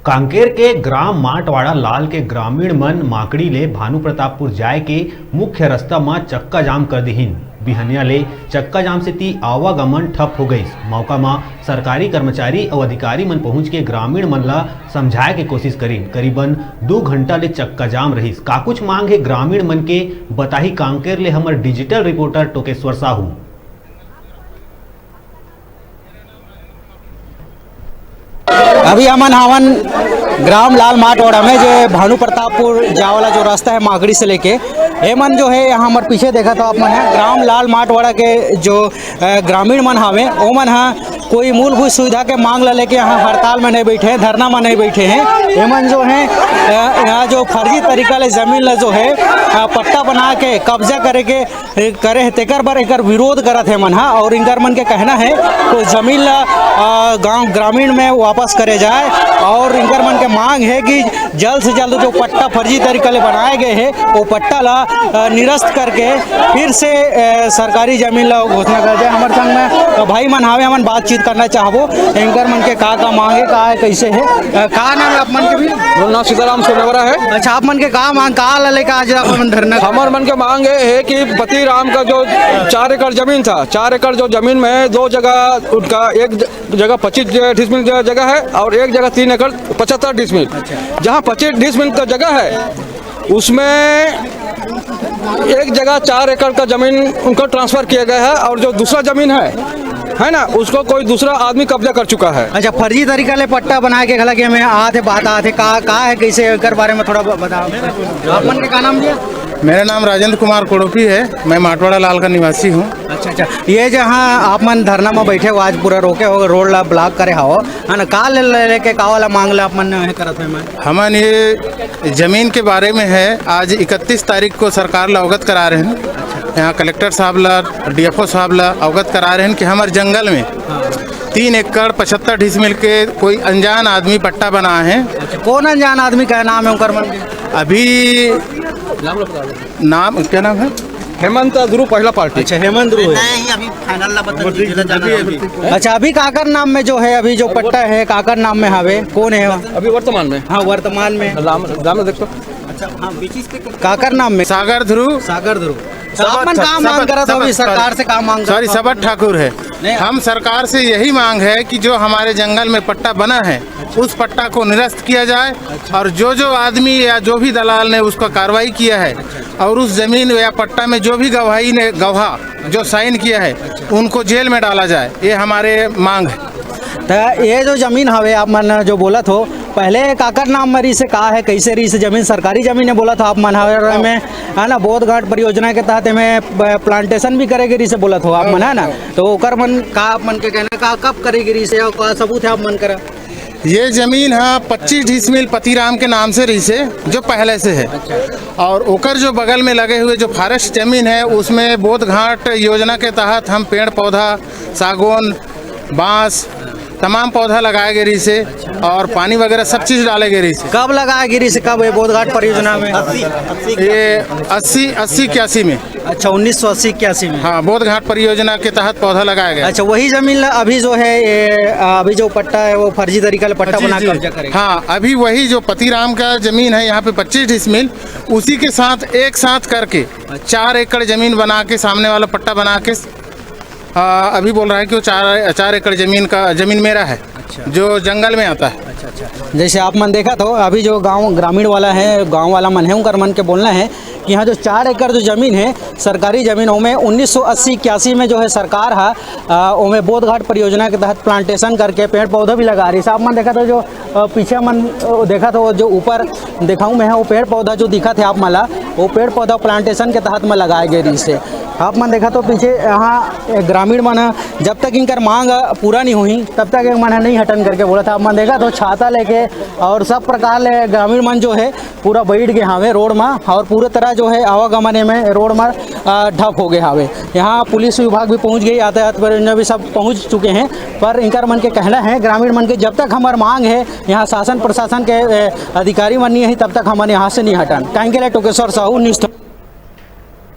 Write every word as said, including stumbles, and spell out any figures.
कांकेर के ग्राम माटवाड़ा लाल के ग्रामीण मन माकड़ी ले भानु प्रतापपुर जाए के मुख्य रस्ता म चक्का जाम कर दिहिन। बिहनिया ले चक्का जाम सेती आवागमन ठप हो गइस। मौका म सरकारी कर्मचारी अउ अधिकारी मन पहुंच के ग्रामीण मन ल समझाए के कोशिश करिन। करीबन दू घंटा ले चक्का जाम रहिस। का कुछ मांग हे ग्रामीण मन के, बताही कांकेर ले हमर डिजिटल रिपोर्टर टोकेश्वर साहू। अभी हमन हावन ग्राम लाल माटवाड़ा में, जो भानु प्रतापपुर जाए वाला जो रास्ता है मागड़ी से लेके, ये मन जो है यहाँ हमर पीछे देखा तो आप मन है ग्राम लाल माटवाड़ा के जो अ, ग्रामीण मन हावे, ओमन हा कोई मूलभूत सुविधा के मांग ला लेके यहाँ हड़ताल में नहीं बैठे हैं, धरना में नहीं बैठे हैं। एमन जो है अ, यहाँ जो फर्जी तरीका ले जमीन ला जो है अ, पट्टा बना के कब्जा करे के करे हे, तेकर बर एकर विरोध करत हे मन हा। और इनकर मन के कहना है तो जमीन ला अ, गांव ग्रामीण में वापस करे जाए और इनकर मन के मांग है कि जल्द से जल्द जो पट्टा फर्जी तरीका ले बनाए गए हे, वो पट्टा ला अ, निरस्त करके फिर से अ, सरकारी जमीन ला घोषणा करे जाए। हमर संग में अ, भाई मन हावे, हमन बातचीत करना चाहबो, इनकर मन के का का मांग हे, का है, कैसे है। अ, का नाम है आप मन के भी? मोर नाम सीताराम सोनावरा है। अच्छा, आप मन के का मांग, का ला लेके आज आप मन धरना? हमर मन के मांग ये है कि पति राम का जो चार एकड़ जमीन था, चार एकड़ जो जमीन में दो जगह उनका, एक ज-, जगह पच्चीस डिसमिल ज-, जगह है और एक जगह तीन एकड़ पचहत्तर डिसमिल। अच्छा। जहाँ पच्चीस डिसमिल का जगह है, उसमें एक जगह चार एकड़ का जमीन उनको ट्रांसफर किया गया है और जो दूसरा जमीन है, है ना, उसको कोई दूसरा आदमी कब्जा कर चुका है। अच्छा, फर्जी तरीका ले पट्टा बना के घला के हमें आते बात आते का, का है, कैसे, एकर बारे में थोड़ा ब-, बताओ। आप मन के का नाम भैया? मेरा नाम राजेंद्र कुमार कोड़ोपी है, मैं माटवाड़ा लाल का निवासी हूँ। अच्छा, अच्छा, ये जहाँ आप मन धरना में बैठे हो, आज पूरा रोके हो, रोड ला ब्लॉक करे हो, है ना, का ले, ले, लेके का वाला मांग ला आप मन करत हो? मैं हमन ये जमीन के बारे में है, आज इकतीस तारीख को सरकार ला अवगत करा रहे हैं। यहाँ कलेक्टर साहब ला, डीएफओ साहब ला अवगत करा रहे हैं कि हमारे जंगल में तीन एकड़ पचहत्तर डिसमिल के कोई अनजान आदमी पट्टा बना है। अच्छा, कौन अनजान आदमी का नाम है उनकर मन के? अभी नाम क्या नाम है? हेमंत ध्रुव पहला पार्टी। अच्छा, हेमंत ध्रुव है। नहीं, अभी फाइनल ना बता दीजिए, ज्यादा अभी, अभी। अच्छा, अभी काकर नाम में जो है, अभी जो पट्टा है, काकर नाम में हावे, कौन है? अभी वर्तमान में। हाँ, वर्तमान में। राम, राम देख तो। अच्छा, हाँ, बीच पे काकर नाम में? सागर ध्रुव। सागर ध्रुव। तो आप मन का मांग करत हो अभी सरकार से, का मांग करत हो? सॉरी, सबत ठाकुर है। नहीं। हम सरकार से यही मांग है कि जो हमारे जंगल में पट्टा बना है, उस पट्टा को निरस्त किया जाए और जो जो आदमी या जो भी दलाल ने उसका कार्रवाई किया है और उस जमीन या पट्टा में जो भी गवाही ने, गवाह जो साइन किया है, उनको जेल में डाला जाए, ये हमारे मांग है। त ये जो जमीन हवे, आप मन जो बोलत हो, पहले काकर नाम में रहिसे, का है, कैसे रहिसे जमीन? सरकारी जमीन है बोलत हो आप मन हवे में, है ना, बोध घाट परियोजना के तहत में प-, प्लांटेशन भी करे के रहिसे बोलत हो आप मन, है ना? तो ओकर मन का, आप मन के कहना का, कब करे के रहिसे और का सबूत है आप मन करा? ये जमीन है पच्चीस डिसमिल पतिराम के नाम से रहिसे, जो पहले से है। अच्छा। और ओकर जो बगल में लगे हुए जो फॉरेस्ट जमीन है, उसमें बोध घाट योजना के तहत हम पेड़ पौधा, सागौन, बांस, तमाम पौधा लगाए गए रहिसे और पानी वगैरह सब चीज डाले गए रहिसे। कब लगाए गए रहिसे, कब ये बोध घाट परियोजना में? ये अस्सी, अस्सी इक्यासी में। अच्छा, उन्नीस सौ अस्सी इक्यासी में। हाँ, बोध घाट परियोजना के तहत पौधा लगाया गया। अच्छा, वही जमीन ला अभी जो है ये, अ, अभी जो पट्टा है वो फर्जी तरीका ले पट्टा जी, बना जी। कब्जा करेगा। हाँ, अभी वही जो पतिराम का जमीन है यहाँ पे पच्चीस डिसमिल, उसी के साथ एक साथ करके चार एकड़ जमीन बना के, सामने वाला पट्टा बना के, अ, अभी बोल रहा है कि वो चार, चार एकड़ जमीन का, जमीन मेरा है, अच्छा। जो जंगल में आता है। अच्छा, अच्छा। जैसे आप मन देखत हो, अभी जो गांव ग्रामीण वाला है, गांव वाला मन है, उनकर मन के बोलना है कि यहाँ जो चार एकड़ जो जमीन है, सरकारी जमीन, ओमे उन्नीस सौ अस्सी इक्यासी में जो है सरकार हा, अ, ओमे बोध घाट परियोजना के तहत प्लांटेशन करके पेड़ पौधा भी लगा रहिस। आप मन देखत हो जो, अ, पीछे मन, अ, देखत हो जो ऊपर देखाऊं मैं, वो पेड़ पौधा जो दिखत है आप मन ला, वो पेड़ पौधा प्लांटेशन के तहत में लगाए गए रहिस हे। आप मन देखत हो पीछे यहाँ ग्रामीण मन ह, जब तक इनकर मांग पूरा नहीं होही, तब तक ये मन ह नहीं हटन करके बोलत हे। आप मन देखत हो छाता लेके और सब प्रकार ले ग्रामीण मन जो है पूरा बैठ गए हावे रोड में और पूरे तरह जो है आवागमन में रोड में, अ, ठप हो गए हावे। यहाँ पुलिस विभाग भी पहुँच गई, यातायात परियोजना भी सब पहुँच चुके हैं, पर इनकर मन के कहना है, ग्रामीण मन के, जब तक हमार मांग है यहाँ शासन प्रशासन के, ए, अधिकारी मन नहीं है, तब तक हमन यहाँ से नहीं हटन। कांकेर ले टोकेश्वर साहू, न्यूज़